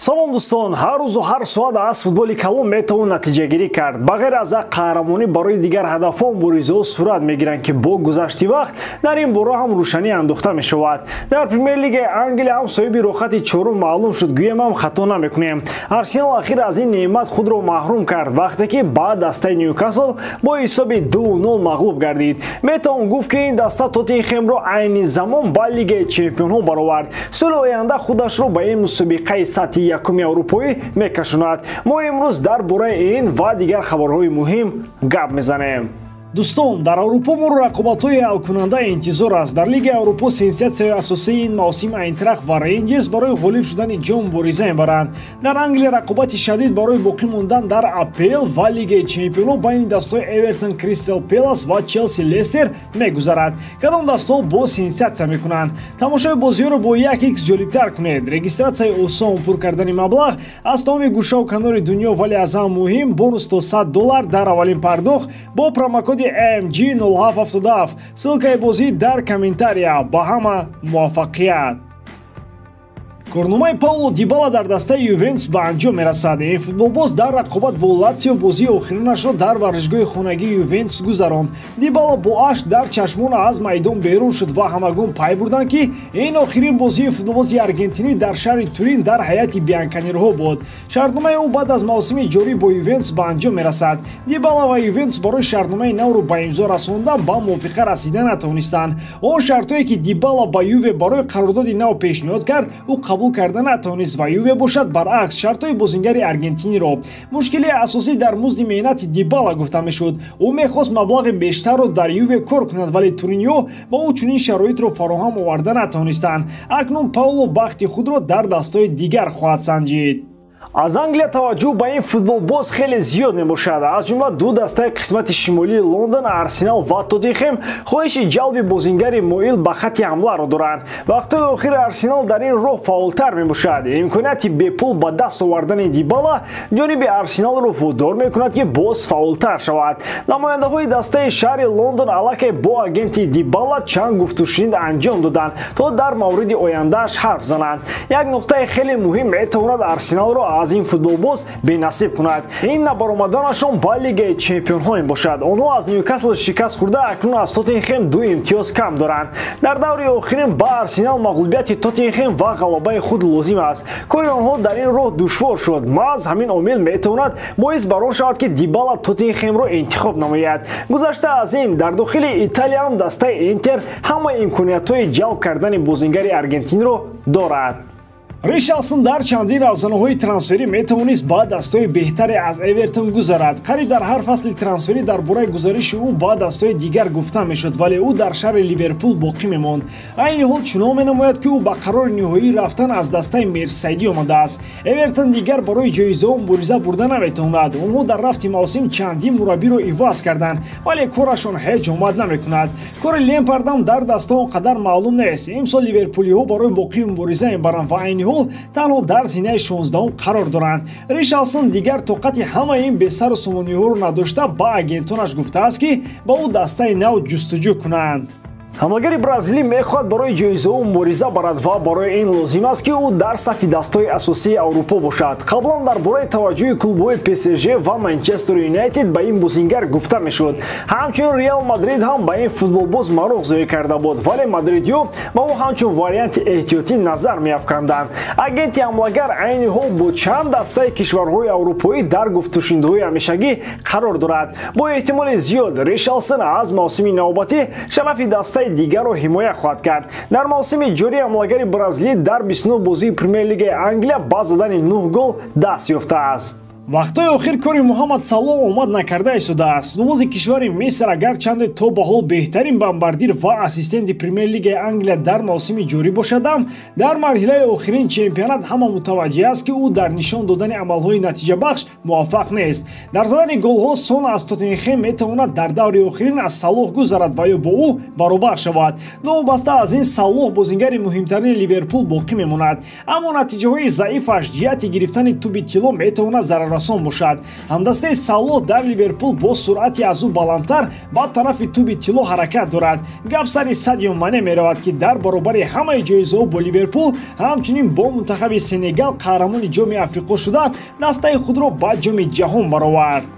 Салом дӯстон, ҳар рӯзу ҳар соат аз футболи калон метавон натиҷагирӣ кард. Ба ғайр аз қаҳрамонӣ барои дигар ҳадафҳо муборизаҳо сурат мегиранд, ки бо гузашти вақт дар ин бора ҳам рӯшанӣ андохта мешавад. Дар Премер-лигаи Англия ҳам соҳиби роҳхати чорум маълум шуд, гӯем ҳам хато намекунем. Арсенал ахир аз ин неъмат худро маҳрум кард, вақте ки ба дастаи Ньюкасл бо ҳисоби 2-0 мағлуб гардид. Метавон гуфт, ки ин даста Тоттенхемро айни замон ба Лигаи чемпионҳо баровард. Соли оянда худашро ба ин мусобиқаи сатҳи якуми аврупоӣ мекашонад. Мо имрӯз дар бораи ин ва дигар хабарҳои муҳим гап мезанем. Дӯстон, дар Аврупо моро рақобатҳои ҳалкунанда интизор аст. Дар Лигаи Аврупо сенсатсияи асосии ин мавсим Айнтрахт ва Рейнҷерс барои ғолиб шудани ҷом мубориза мебаранд. Дар Англия рақобати шадид барои боқӣ мондан дар АПЛ ва Лигаи чемпионҳо байни дастҳои Эвертон, Кристал Пелас ва Челси, Лестер мегузарад. Кадом дастҳо бо сенсатсия мекунанд? Тамошои бозиҳоро бо 1x ҷолибтар кунед. Регистратсияи осон, пур кардани маблағ аз тамоми гӯшаву канори дунё, вале аз ҳама муҳим бонус то $100 дар аввалин пардохт бо промокоди MG0777. Ссылкаи бозӣ дар комментария. Ба ҳама муваффақият! Корномаи Пауло Дибала дар дастаи Ювентус ба анҷом мерасад. Ин футболбоз дар рақобат бо Латсио бозии охиринашро дар варзишгоҳи хонагии Ювентус гузаронд. Дибала бо ашк дар чашмона аз майдон берун шуд ва ҳамагон пай бурданд, ки ин охирин бозии футболбози аргентинӣ дар шаҳри Турин дар ҳайати бианканерҳо буд. Шартномаи ӯ баъд аз мавсими ҷорӣ бо Ювентус ба анҷом мерасад. Дибала ва Ювентус барои шартномаи навро ба имзо расондан ба мувофиқа расида натавонистанд. Он шартҳое, ки Дибала ба Юве барои қарордоди нав пешниҳод кард, ӯ қабул карда натавонист ва Юве бошад баръакс шартҳои бозингари аргентиниро. Мушкилии асосӣ дар музди меҳнати Дибала гуфта мешуд. Ӯ мехост маблағи бештарро дар Юве кор кунад, вале Туриниҳо ба ӯ чунин шароитро фароҳам оварда натавонистанд. Акнун Пауло бахти худро дар дастҳои дигар хоҳад санҷид. Аз Англия таваҷҷӯҳ ба ин футболбоз хеле зиёд мебошад. Аз ҷумла ду дастаи қисмати шимолии Лондон, Арсенал ва Тоттенхем хоҳиши ҷалби бозингари моил ба хатти ҳамларо доранд. Вақтҳои охири Арсенал дар ин роҳ фаъолтар мебошад. Имконияти бепул ба даст овардани Дибала ҷониби Арсеналро водор мекунад, ки боз фаъолтар шавад. Намояндаҳои дастаи шаҳри Лондон аллакай бо агенти Дибала чанд гуфтушунид анҷом доданд, то дар мавриди ояндааш ҳарф зананд. Як нуқтаи хеле муҳим метавонад Арсеналро аз ин футболбоз бенасиб кунад. Ин набаромаданашон ба Лигаи чемпионҳо мебошад. Онҳо аз Ньюкасл шикаст хӯрда, акнун аз Тоттенхем 2 имтиёз кам доранд. Дар даври охирин ба Арсенал мағлубияти Тоттенхем ва ғалабаи худ лозим аст. Кори онҳо дар ин роҳ душвор шуд. Маҳз ҳамин омил метавонад боис бар он шавад, ки Дибала Тоттенхемро интихоб намояд. Гузашта аз ин, дар дохили Италия ҳам дастаи Интер ҳама имкониятҳои ҷалб кардани бозингари аргентинро дорад. Ришарлсон дар чандин равзанаҳои трансферӣ метавонист ба дастҳои беҳтаре аз Эвертон гузарад. Қариб дар ҳар фасли трансферӣ дар бораи гузариши ӯ ба дастҳои дигар гуфта мешуд, вале ӯ дар шаҳри Ливерпул боқӣ мемонд. Айни ҳол чунон менамояд, ки ӯ ба қарори ниҳоӣ рафтан аз дастаи Мерсайдӣ омадааст. Эвертон дигар барои ҷоизаҳо мубориза бурда наметавонад. Онҳо дар рафти мавсим чандин мураббиро иваз карданд, вале корашон ҳеҷ омад намекунад. Кори Лемпардам дар даста он қадар маълум нест. Имсол ливерпулиҳо барои боқӣ мубориза мебаранд ва айни ҳол танҳо дар зинаи 16-ум қарор доранд. Ришарлсон дигар тоқати ҳамаи ин бесару сомониҳоро надошта ба агентонаш гуфтааст, ки ба ӯ дастаи нав ҷустуҷӯ кунанд. Ҳамлагари бразилӣ мехоҳад барои ҷоизаҳо мубориза барад ва барои ин лозим аст, ки ӯ дар сафи дастҳои асосии Аврупо бошад. Қаблан дар бораи таваҷҷӯҳи клубҳои ПСЖ ва Манчестер Юнайтед ба ин бозингар гуфта мешуд. Ҳамчунин Реал Мадрид ҳам ба ин футболбоз маруғ зоҳир карда буд, вале мадридиҳо ба ӯ ҳамчун варианти эҳтиётӣ назар меафканданд. Агенти ҳамлагар айни ҳол бо чанд дастаи кишварҳои аврупоӣ дар гуфтушунидҳои ҳамешагӣ қарор дорад. Бо эҳтимоли зиёд Ришарлсон аз мавсими навбатӣ шарафи дастаи дигарро ҳимоя хоҳад кард. Дар мавсими ҷорӣ ҳамлагари бразилӣ дар 29 бозии Премер-лигаи Англия ба задани 9 гол даст ёфтааст. Вақтҳои охир кори Муҳаммад Салоҳ омад накарда истодааст. Футболбози кишвари Миср агарчанде то ба ҳол беҳтарин бомбардир ва ассистенти Премер-лигаи Англия дар мавсими ҷорӣ бошадам, дар марҳилаи охирин чемпионат ҳама мутаваҷҷеҳ аст, ки ӯ дар нишон додани амалҳои натиҷабахш муваффақ нест. Дар задани голҳо Сон аз Тоттенхем метавонад дар даври охирин аз Салоҳ гузарад ва ё бо ӯ баробар шавад. Новобаста аз ин, Салоҳ бозингари муҳимтарини Ливерпул боқӣ мемонад, аммо натиҷаҳои заифаш ҷиҳати гирифтани туби тилло метавонад зарар самарарасон бошад. Ҳамдастаи Салоҳ дар Ливерпул бо суръати аз ӯ баландтар ба тарафи тӯби тилло ҳаракат дорад. Гап сари Садио Мане меравад, ки дар баробари ҳамаи ҷоизаҳо бо Ливерпул ҳамчунин бо мунтахаби Сенегал қаҳрамони ҷоми Африқо шуда, дастаи худро ба ҷоми ҷаҳон баровард.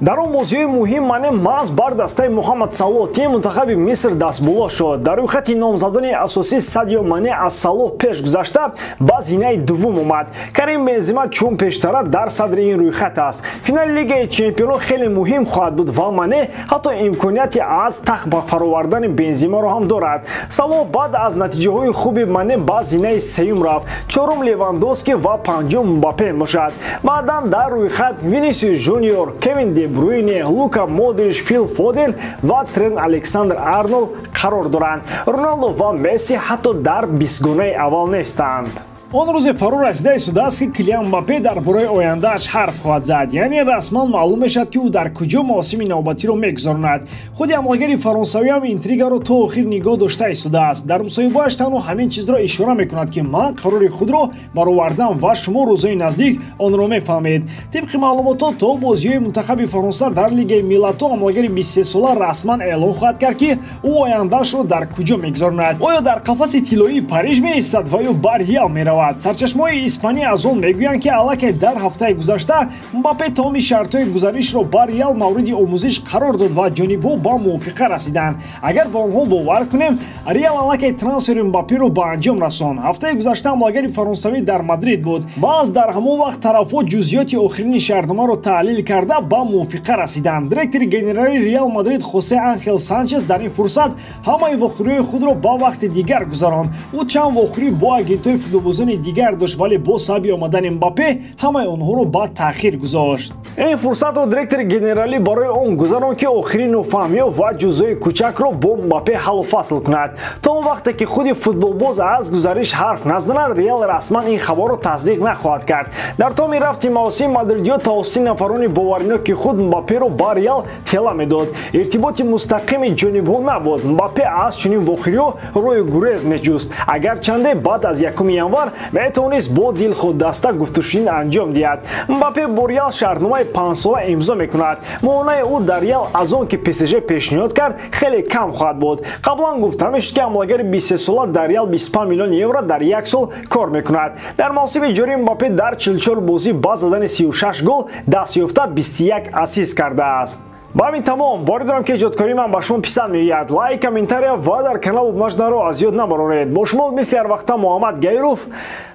Дар он бозиҳои муҳим Мане маҳз бар дастаи Муҳаммад Салоҳ, тими мунтахаби Миср, дастболо шуд. Дар рӯйхати номзадони асосӣ Садио Мане аз Салоҳ пеш гузашта ба зинаи дуввум омад. Карим Бензима чун пештара дар садри ин рӯйхат аст. Финали Лигаи чемпионон хеле муҳим хоҳад буд ва Мане ҳатто имконияти аз тахт ба фаровардани Бензимаро ҳам дорад. Салоҳ баъд аз натиҷаҳои хуби Мане ба зинаи сеюм рафт. Чорум Левандовски ва панҷум Мбаппе мебошад. Баъдан дар рӯйхат Винисиус Жуниор, Кевин Де Бруйне, Лука Модрич, Фил Фоден ва Трент Александр Арнолд қарор доранд. Роналдо ва Месси ҳатто дар бистгонаи аввал нестанд. Он рӯзе фаро расида истодааст, ки Килиан Мбаппе дар бораи ояндааш ҳарф хоҳад зад. Яъне расман маълум мешавад, ки ӯ дар куҷо мавсими навбатиро мегузаронад. Худи ҳамлагари фаронсавӣ ҳам интригаро то охир нигоҳ дошта истодааст. Дар мусоҳибааш танҳо ҳамин чизро ишора мекунад, ки ман қарори худро баровардам ва шумо рӯзҳои наздик онро мефаҳмед. Тибқи маълумотҳо, то бозиҳои мунтахаби Фаронса дар Лигаи миллатҳо ҳамлагари 23сола расман эълон хоҳад кард, ки ӯ ояндаашро дар куҷо мегузаронад. Оё дар қафаси тиллоии Париж меистад ва ё ба Реал меравад? Сарчашмаҳои испанӣ аз он мегӯянд, ки аллакай дар ҳафтаи гузашта Мбаппе тамоми шартҳои гузаришро ба Реал мавриди омӯзиш қарор дод ва ҷонибҳо ба мувофиқа расиданд. Агар ба онҳо бовар кунем, Реал аллакай трансфери Мбапперо ба анҷом расонд. Ҳафтаи гузашта ҳамлагари фаронсавӣ дар Мадрид буд. Баъз дар ҳамон вақт тарафҳо ҷузъиёти охирини шартномаро таҳлил карда ба мувофиқа расиданд. Директори генералии Реал Мадрид Хосе Анхел Санчес дар ин фурсат ҳамаи вохӯриҳои худро ба вақти дигар гузаронд. Ӯ чанд вохӯрӣ бо агентҳои футболбозони дигар дошт, вале бо сабаби омадани Мбаппе ҳамаи онҳоро ба таъхир гузошт. Ин фурсатро директори генералӣ барои он гузаронд, ки охирин нофаҳмиҳо ва ҷузъҳои кӯчакро бо Мбаппе ҳаллу фасл кунад. То он вақте ки худи футболбоз аз гузариш ҳарф назанад, Реал расман ин хабарро тасдиқ нахоҳад кард. Дар томи рафти мавсим мадридиё тавассути нафарони боваринок, ки худ Мбапперо ба Реал тела медод. Иртиботи мустақими ҷонибҳо набуд. Мбаппе аз чунин вохӯриҳо роҳи гурез меҷуст. Агарчанде баъд аз 1 январ метавонист бо дилхоҳ даста гуфтушунид анҷом диҳад. Мбаппе бо Реал шартномаи 5сола имзо мекунад. Муонаи ӯ дар Реал аз он ки ПСЖ пешниҳод кард, хеле кам хоҳад буд. Қаблан гуфта мешуд, ки ҳамлагари 23сола дар Реал 25 миллион евро дар як сол кор мекунад. Дар мавсими ҷорӣ Мбаппе дар 44 бозӣ ба задани 36 гол даст ёфта 21 ассист кардааст. Ба ҳамин тамом. Боварӣ дорам, ки эҷодкории ман ба шумо писанд меояд. Лайк, комментария ва дар канал обуна шуданро аз ёд набароред. Бо шумо мисли ҳар вақта Муҳаммад Гаиров.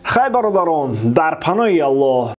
Хай, бародарон, дар паноҳи Аллоҳ.